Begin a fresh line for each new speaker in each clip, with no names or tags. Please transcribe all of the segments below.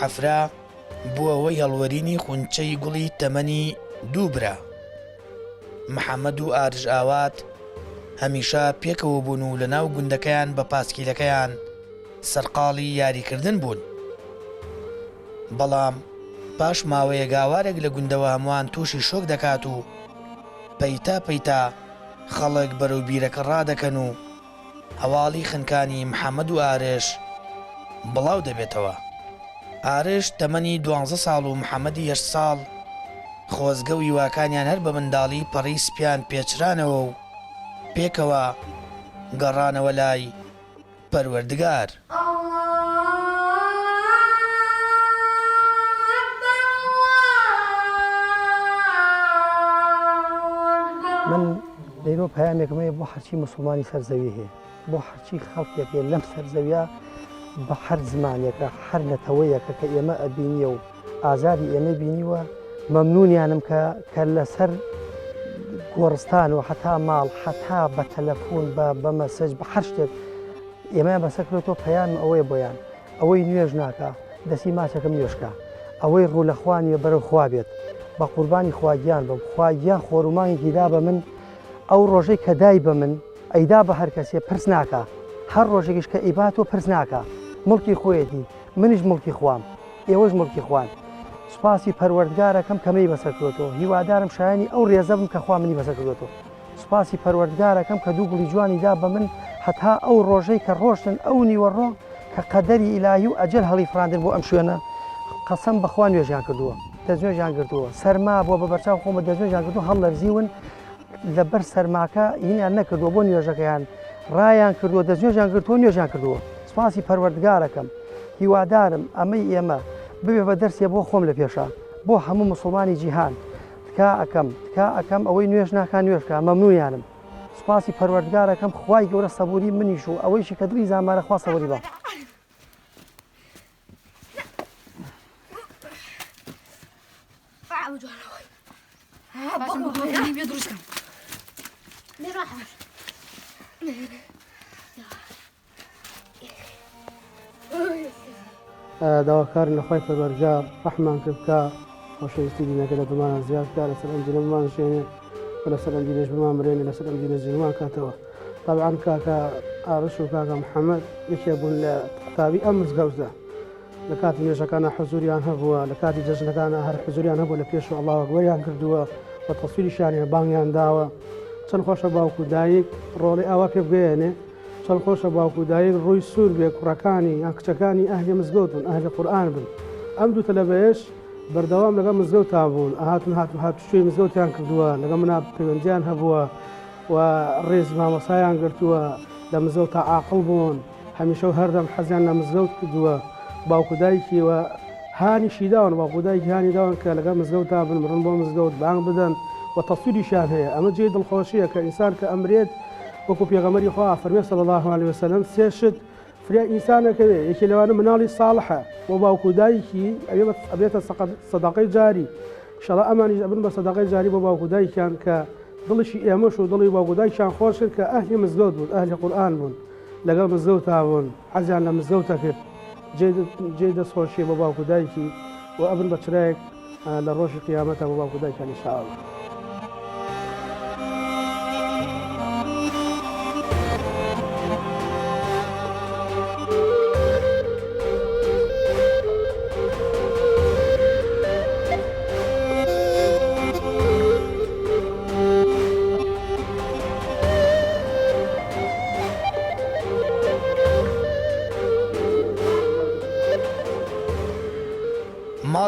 عەفرا بووە هۆی هەڵوەرینی خونچەی گوڵی تەمەنی دوو برا. محەمەد و ئارش ئاوات هەمیشە پێکەوە بوون و لەناو گوندەکەیان بە پاسکیلەکەیان سەرقاڵی یاریکردن بوون. بەڵام پاش ماوەیەک هاوارێک لە گوندەوە هەمووان تووشی شۆک دەکات و پەیتا پەیتا خەڵک بەرەو بیرەکە ڕادەکەن و هەواڵی خنکانی محەمەد و ئارش بڵاو دەبێتەوە. ئارش تەمەنی دوانزە ساڵ و محەمەدی هەشت ساڵ، خۆزگە و هیواکانیان هەر بە منداڵی پەڕی سپیان پێچرانەوە و پێکەوە گەڕانەوە لای پەروەردگار.
من لەیرۆ پەیامێکم هەیە بۆ هەرچی موسڵمانی سەر زەوی هەیە، بۆ هەرچی خەڵکێک هەیە لەم سەر زەویە بە هەر زمانێکە هەر نەتەوەیەکە کە ئێمە ئەبینیە و ئازاری ئێمەی بینیوە مەمنونیانم کە کە لەسەر گۆڕستان و حتا ماڵ حتا بە تەلەفۆن بە بە مەسج بە هەر شتێک ئێمەیان بەسەر کرێتەوە پەیام ئەوەیە بۆیان ئەوەی نوێژ ناکا دەسی ماچەکەم نوێژکە ئەوەی ڕوو لە خوا نیە بەرەو خوا بێت بە قوربانی خوا گیان بم خوا گیان خۆر و مانگێکی دا بە من ئەو ڕۆژەی کە دای بە من ئەیدا بە هەر کەسێ پرس ناکا هەر ڕۆژێکیش کە ئیباتۆ پرس ناکا مڵکی خۆیەتی منیش مڵکی خوام ئێوەش مڵکی خوان سوپاسی پەروەردگارەکەم کە منی بەسەر کردۆتەوە هیوادارم شایانی ئەو ڕێزە بم کە خوا منی بەسەر کردۆتەوە سوپاسی پەروەردگارەکەم کە دوو گوڵی جوانی دا بە من هەتا ئەو ڕۆژەی کە ڕۆشتن ئەو نیوەڕۆ کە قەدەری ئیلاهی و ئەجەل هەڵیفڕاندن بۆ ئەم شوێنە قەسەم بەخوا نوێژیان کردووە دەستنوێژیان گرتووە سەرما بووە بە بەرچاو خۆمە دەستنوێژیان گرتووە هەڵلەرزیون لەبەر سەرماکە هینیان نەکردووە بۆ نوێژەکەیان ڕایان کردووە دەستنوێژیان گرتووە نوێژیان کردووە سوپاسی پەروەردگارەکەم هیوادارم ئەمەی ئێمە ببێ بە دەرسێ بۆ خۆم لە پێشا بۆ هەموو موسڵمانی جیهان تکا ئەکەم تکا ئەکەم ئەوەی نوێژ ناکا نوێژ کا مەمنونیانم سوپاسی پەروەردگار ئەکەم خوای گەورە سەبوری منیش و ئەوەیشی کە دڵی زامارە خوا سەبوری با.
داواکارین لە خوای پەروەردگار ڕەحمان پێ بکا خۆشەویستی دینەکە لە دڵمانا زیاد بکا لەسەر ئەم دینە بمان ژێنێ و لەسەر ئەم دینەش بمان مرێنێ لەسەر ئەم دینە زیندومان کاتەوە طبعا کاکە ئارش و کاکە محەممەد یەکێ بوون لە قوتابی ئەم مزگەوتە لە کاتی نوێژەکانە حزوریان هەبووە لە کاتی جەژنەکانە هەر حزوریان هەبوو لە پێش و ئەڵڵاه ئەکبەریان کردووە و تەسویریشیان هەیە بانگیان داوە چەند خۆشە باوک و دایک ڕۆڵی ئاوا پێ بگەیەنێ چەند خۆشە باوک و دایک ڕووی سوور بێ کوڕەکانی یان کچەکانی ئەهلی مزگەوت بن ئەهلی قورئان بن ئەم دوو تەلەبەیەش بەردەوام لەگەڵ مزگەوتا بوون ئەهاتن هات هاتوچۆی مزگەوتیان کردووە لەگەڵ منا پەیوەندیان هەبووە و ڕێزی مامۆسایان گرتووە لە مزگەوتا عاقڵ بوون هەمیشە و هەردەم حەزیان لە مزگەوت کردووە باوک و دایکی و هانیشی داون باوک و دایکی هانی داون کە لەگەڵ مزگەوتا بن بڕن بۆ مزگەوت بانگ بدەن و تەسویریشیان هەیە ئەمە جێی دڵخۆشیە کە ئینسان کە ئەمرێت وەکو پێغەمبەری خوا ئەفەرمێ صلی اللە علیە وسلم سێ شت فریای ئینسان ئەکەوێ یەکێ لەوانە مناڵی ساڵحە بۆ باوک و دایکی ئەبێتە سەدەقەی جاری ئیشەڵا ئەمانیش ئەبن بە سەدەقەی جاری بۆ باوک و دایکیان کە دڵیشی ئێمەش و دڵی باوک و دایکیان خۆش کرد کە ئەهلی مزگەوت بوون ئەهلی قورئان بوون لەگەڵ مزگەوتا بوون حەزیان لە مزگەوتە کرد جێی دەستخۆشیە بۆ باوک و دایکی و ئەبن بە چرایەک لە ڕۆژی قیامەتە بۆ باوک و دایکیان ان شاء اللە.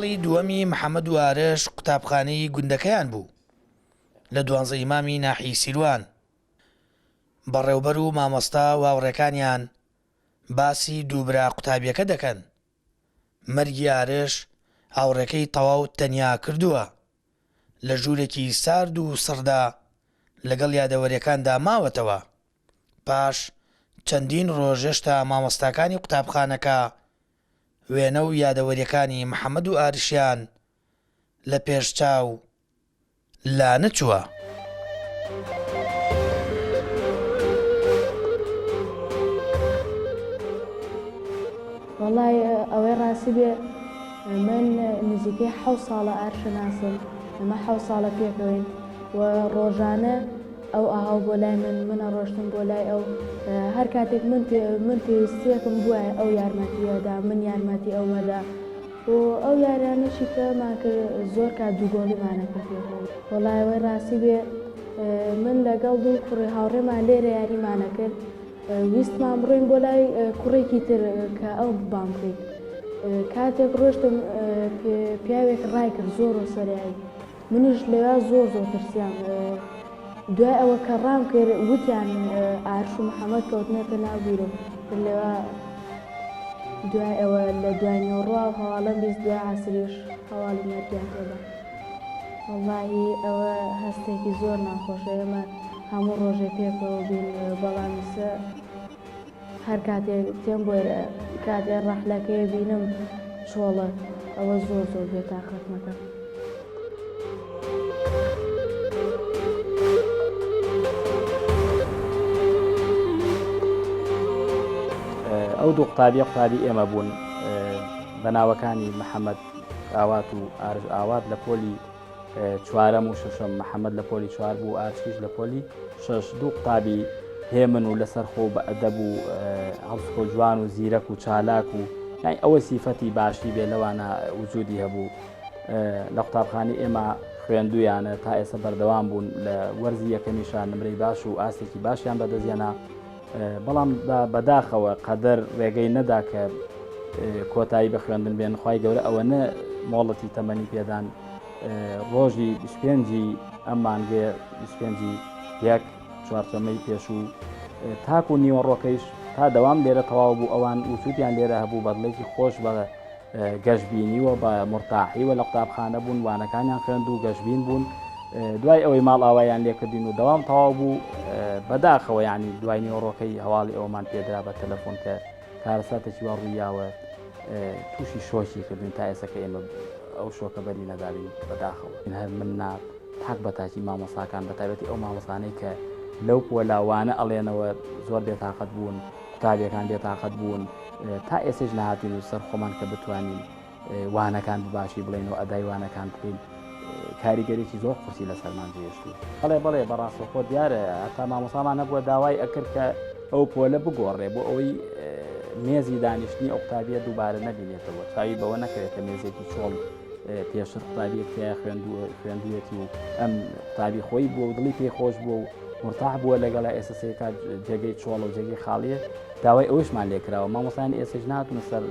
ماڵی دووەمی محەمەد و ئارش قوتابخانەی گوندەکەیان بوو لە دوانزە ئیمامی ناحیەی سیروان. بەڕێوبەر و مامۆستا و هاوڕێکانیان باسی دوو برا قوتابیەکە دەکەن. مەرگی ئارش هاوڕێکەی تەواو تەنیا کردووە. لە ژوورێکی سارد و سڕدا لەگەڵ یادەوەریەکاندا ماوەتەوە. پاش چەندین ڕۆژ هێشتا مامۆستاکانی قوتابخانەکە وێنە و یادەوەریەکانی محەمەد و ئارشیان لە پێش چاو لانەچووە.
وەڵای ئەوەی ڕاستی بێ. من نزیکەی حەو ساڵە ئارشە ناسم، ئێمە حەو ساڵە پێکەوەین و ڕۆژانە ئەو ئاهاو بۆ لای من، من ئەڕۆشتم بۆ لای ئەو، هەر کاتێک من من پێویستیەکم بوایە ئەو یارمەتی ئەدا، من یارمەتی ئەوم ئەدا و ئەو یاریانەشی کە مان کرد زۆر کات دوو گۆڵیمان ئەکرد پێکەوە. وەڵای ئەوەی ڕاستی بێ من لەگەڵ دوو کوڕی هاوڕێمان لێرە یاریمان ئەکرد، ویستمان بڕۆین بۆ لای کوڕێکی تر کە ئەو بانگ بکەین. کاتێک ڕۆشتم پیاوێک ڕای کرد زۆر و سەرایی منیش لەوێ زۆر زۆر ترسیام. دوای ئەوە کە ڕام کرد وتیان ئارش و محەممەد کەوتنەتە ناو بیرم لەوە دوای ئەوە لە دوای نیوەڕۆ هەواڵم 20 دوای عەسریش هەواڵی مەرگیان پێدا. وەڵاهی ئەوە هەستێکی زۆر ناخۆشە ئێمە هەموو ڕۆژێ پێکەوە بین بەڵام ئیسە هەر کاتێک تێم بۆ کاتێ ڕەحلەکەی بینم چۆڵە ئەوە زۆر زۆر بێتاقەتمەکە.
ئەو دوو قوتابیە قوتابی ئێمە بوون بە ناوەکانی محەممەد ئاوات و ئارش ئاوات لە پۆلی چوارەم و شەشەم، محەمەد لە پۆلی چوار بوو، ئارشیش لە پۆلی شەش، دوو قوتابی هێمن و لەسەر خۆ و بە ئەدەب و هەڵسکۆ جوان و زیرەک و چالاک و یانی ئەوەی سیفەتی باشی بێ لەوانە وجودی هەبوو لە قوتابخانەی ئێمە خوێندویانە تا ئێستا بەردەوام بوون لە وەرزی یەکەمیشان نمرەی باش و ئاستێکی باشیان بەدەستهێنا بەڵام بەداخەوە قەدەر ڕێگەی نەدا کە کۆتایی بە خوێندن بێن خوای گەورە ئەوەنە مۆڵەتی تەمەنی پێدان ڕۆژی 25 ئەم مانگەیە 25 یەک چوارچەمەی پێشوو تاکو نیوەڕۆکەیش تا دەوام لێرە تەواو بوو ئەوان وجودیان لێرە هەبوو بەدڵێکی خۆش بە گەشبینی و بە مورتاحی و لە قوتابخانە بوون وانەکانیان خوێند و گەشبین بوون دوای ئەوەی ماڵ ئاوایان لێکردین و دەوام تەواو بوو بەداخەوە ینی دوای نیوەڕۆکەی هەواڵی ئەومان پێدرا بە تەلەفۆن کە کارەساتێکی وا ڕوویاوە تووشی شۆکی کردین تا ئێستا کە ئێمە ئەو شۆکە بەری نەدابین بەداخەوە هەر من نا تاک بە تاکی مامۆساکان بە تایبەتی ئەو مامۆسانەی کە لەو پۆلاوانە ئەڵێنەوە زۆر بێتاقەت بوون قوتابیەکان بێتاقەت بوون تا ئێسش نهاتین و سەر خۆمان کە بتوانین وانەکان بباشی بڵێن و ئەدای وانەکان بکەین کاریگەرێکی زۆر قورسی لەسەرمان جێشتوو بەڵێ بەڵێ بەڕاستەخۆ دیارە هەتا مامۆسامان هەبووە داوای ئەکرد کە ئەو پۆلە بگۆڕێ بۆ ئەوەی مێزی دانیشتنی ئەو قوتابیە دووبارە نەبینێتەوە چاوی بەوە نەکەوێت کە مێزێکی چۆڵ پێشتر قوتابیەک تیا خوێندویەتی و ئەم قوتابی خۆی بووە و دڵی پێی خۆش بووە و مرتاح بووە لەگەڵ ئێستا سێکا جێگەی چۆڵ و جێگەی خاڵیە داوای ئەوشمان لێکراوە مامۆستایان ئێسش ناتونە سەر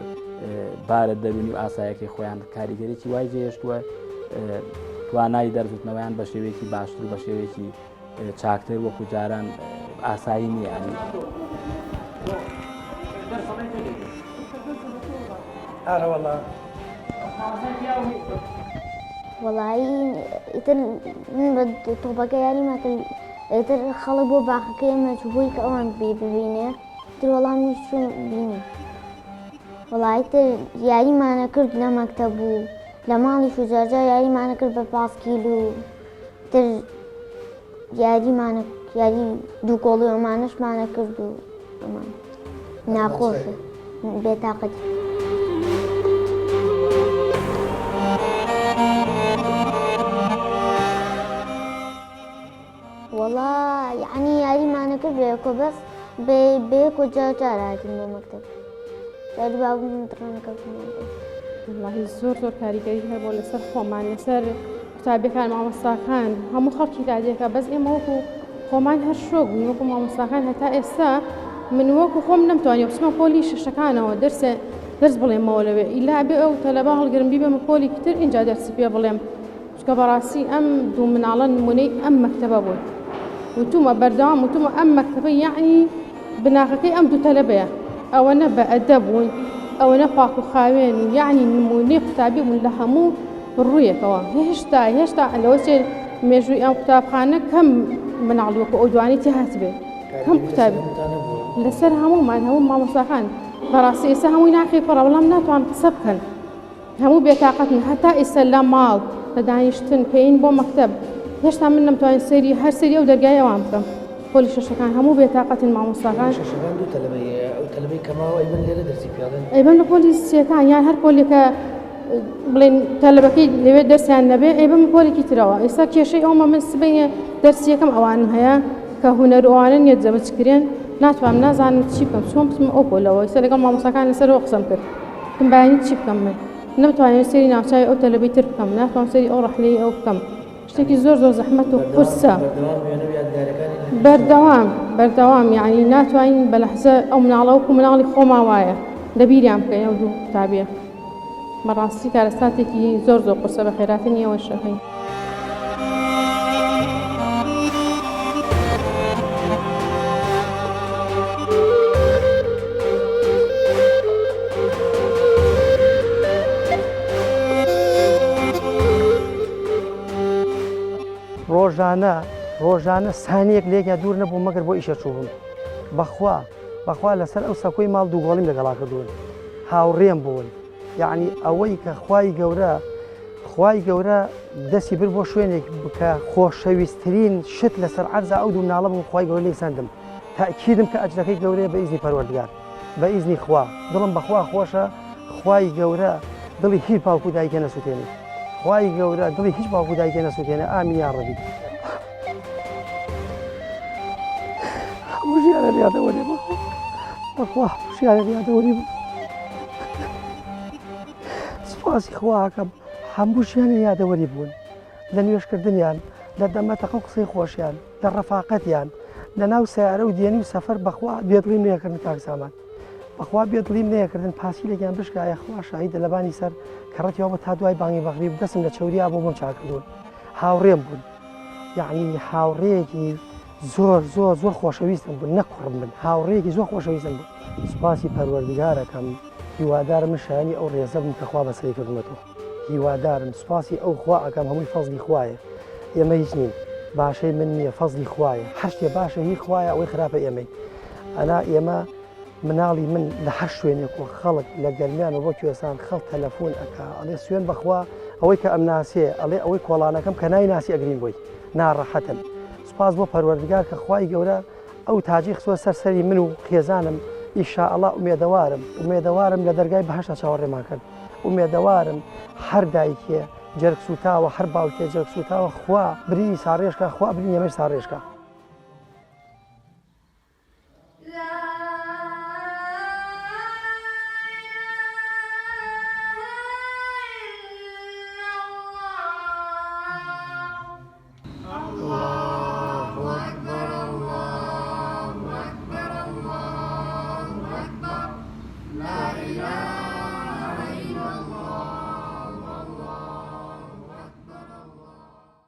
بارە دەرونی و ئاسایەکەی خۆیان کاریگەرێکی وای جێهێشتووە توانای دەرزوتنەوەیان بە شێوەیەکی باشتر و بە شێوەیەکی چاکتر وەکو جاران ئاسایی نییە.
ئارەوەڵا.
وەڵایی ئیتر من بە تۆپەکە یاریمان کرد ئیتر خەڵک بۆ باخەکە ئێمە چوو بۆی کە ئەوان ببینێ تر وەڵام منیش چووم بینیم وەڵایی تر یاریمانە کرد لە مەکتەب و لە ماڵیش و جارجار یاریمانە کرد بە پاسکیل و تر یاریمانە یاری دوو گۆڵی ئەمانەشمانە کرد و ئەمان ناخۆشە بێتاقەتی. وەڵا یەعنی یاریمانە کرد بەیەکۆ بەس بەیەکۆ جار جار هاتین بۆ مەکتەب یاری بابم دڕنەکەوتنیان بێت.
وەڵاهی زۆر زۆر کاریگەری هەبووە لەسەر خۆمان لەسەر قوتابیەکان مامۆستاکان هەموو خەڵکی لادێکە بەس ئێمە وەکو خۆمان هەر شۆک بووین وەکو مامۆستاکان هەتا ئێستا من وەکو خۆم نەمتوانی بچمە پۆلی شەشەکانەوە دەرسێ دەرس بڵێمەوە لەوێ ئیلا بێ ئەو تەلەبە هەڵگرم بیبەمە پۆلی تر ئینجا دەرسی پێ بڵێم چونکە بەڕاستی ئەم دوو مناڵە نمونەی ئەم مەکتەبە بوون وتومە بەردەوام وتومە ئەم مەکتەبە یەعنی بناغەکەی ئەم دوو تەلەبەیە ئەوەنە بە ئەدەب بوون ئەوەنە پاک و خاوێن و یەعنی نمونەی قوتابی بوون لە هەموو ڕوویەکەوە هێشتا هێشتا لەوە چێ مێژووی ئەم قوتابخانە کەم مناڵ وەکو ئەو دوانی تێ هاتبێ کەم قوتابی لەسەر هەموومان هەموو مامۆستاکان بەڕاستی ئێستا هەمووی ناخی پڕە بەڵام ناتوان قسە بکەن هەموو بێتاقەتن هەتا ئیستا لە ماڵ لە دانیشتن کەین بۆ مەکتەب هێشتا من نەمتوانی سەیری هەر سەیری ئەو دەرگای ئەوان بکەم پۆلی شەشەکان هەموو بێتاقەتن مامۆستاکان شەشەکان دوو
تەلەبەی هەیە ئەو تەلەبەی کە ماوە ئەیبەن لێرە دەرسی پێ ئەڵێن
ئەیبەن لە پۆلی سێکان یان هەر پۆلێکە. بڵێن تەلەبەکەی لەوێ دەرسیان نەبێ ئەی بم پۆلێکی ترەوە ئێستا کێشەی ئەومە من سبەینێ دەرسی یەکەم ئەوانم هەیە کە هونەر ئەوانە نییە جەبەجکرێن ناتوانم نازانم چی بکەم چۆن بچم ئەو پۆلەوە ئێستا لەگەڵ مامۆستاکان لەسەرەوە قسەم کرد وتم بەیانی چی بکەم من نەمتوانێت سەیری ناوچوی ئەو تەلەبەی تر بکەم ناتوانم سەیری ئەو ڕەحلەی ئەو بکەم شتێکی زۆر زۆر زەحمەت و قورسە بەردەوام بەردەوام یعنی ناتوانین بە لەحزە ئەو مناڵە وەکو مناڵی خۆمان وایە لەبیریان بکەین ئەو دوو قوتابیە بەڕاستی کارەساتێکی زۆر زۆر قورسە بە خێراتنی ئەوەش ئەکەین.
ڕۆژانە ڕۆژانە سانیەک لێکیا دوور نەبوو مەگەر بۆ ئیشە چووبم بەخوا بەخوا لەسەر ئەو سەکۆی ماڵ دوو گۆڵیم لەگەڵا کردوون هاوڕێم بوون یعنی ئەوەی کە خوای گەورە خوای گەورە دەستی بر بۆ شوێنێک بکە خۆشەویستترین شت لەسەر عەرزا ئەو دوو مناڵە بوو خوای گەورە لێی سەندم تاکیدم کە ئەجرەکەی گەورەیە بە ئیزنی پەروەردگار بە ئیزنی خوا دڵم بەخوا خۆشە خوای گەورە دڵی هیچ باوک و دایکێ نەسووتێنێ خوای گەورە دڵی هیچ باوک و دایکێ نەسووتێنێ ئامین یا ڕەبی هەموو ژیانە یادەوەری بوو بەخوا هەموو ژیانە یادەوەری بوو سوپاسی خواکەم هەموو ژیانە یادەوەری بوون لە نوێژکردنیان لە دەمەتەقە و قسەی خۆشیان لە ڕەفاقەتیان لە ناو سیارە و دێنی و سەفەر بەخوا بێدڵیم نەکردن کاک سامان بەخوا بێدڵیم نەکردن پاسیلێکیان بشکایە خوا شاهیدە لەبانی سەر کەڕەتیەوە بۆ تا دوای بانگی مەغریب دەسم لە چەوریا بۆ بۆم چاکردوون هاوڕێم بوون یعنی هاوڕێیەکی زۆر زۆر زۆر خۆشەویستم بوون نەک کوڕم بن هاوڕێیەکی زۆر خۆشەویستم بوو سوپاسی پەروەردگارەکەم هیوادارم من شایانی ئەو ڕێزە بم کە خوا بەسەری کردمەتەوە هیوادارم سوپاسی ئەو خوا ئەکەم هەمووی فەزلی خوایە ئێمە هیچ نین باشەی من نییە فەزلی خوایە هەر شتێ باشە هی خوایە ئەوەی خراپە ئێمەی ئەنا ئێمە مناڵی من لە هەر شوێنێک و خەڵک لە گەرمیانەوە بۆ کوێستان خەڵک تەلەفۆن ئەکا ئەڵێ سوێن بەخوا ئەوەی کە ئەمناسێ ئەڵێ ئەوەی کۆڵانەکەم کە نایناسی ئەگرین بۆی ناڕەحەتن سوپاس بۆ پەروەردگار کە خوای گەورە ئەو تاجی خستوە سەر سەری من و خێزانم ئیشائەڵا ئومێدەوارم ئومێدەوارم لە دەرگای بەهەشتا چاوەڕێمان کەن ئومێدەوارم هەر دایکێ جەرگ سوتاوە هەر باوکێ جەرگ سوتاوە خوا برینی ساڕێژکا خوا برینی ئێمەش ساڕێژکا.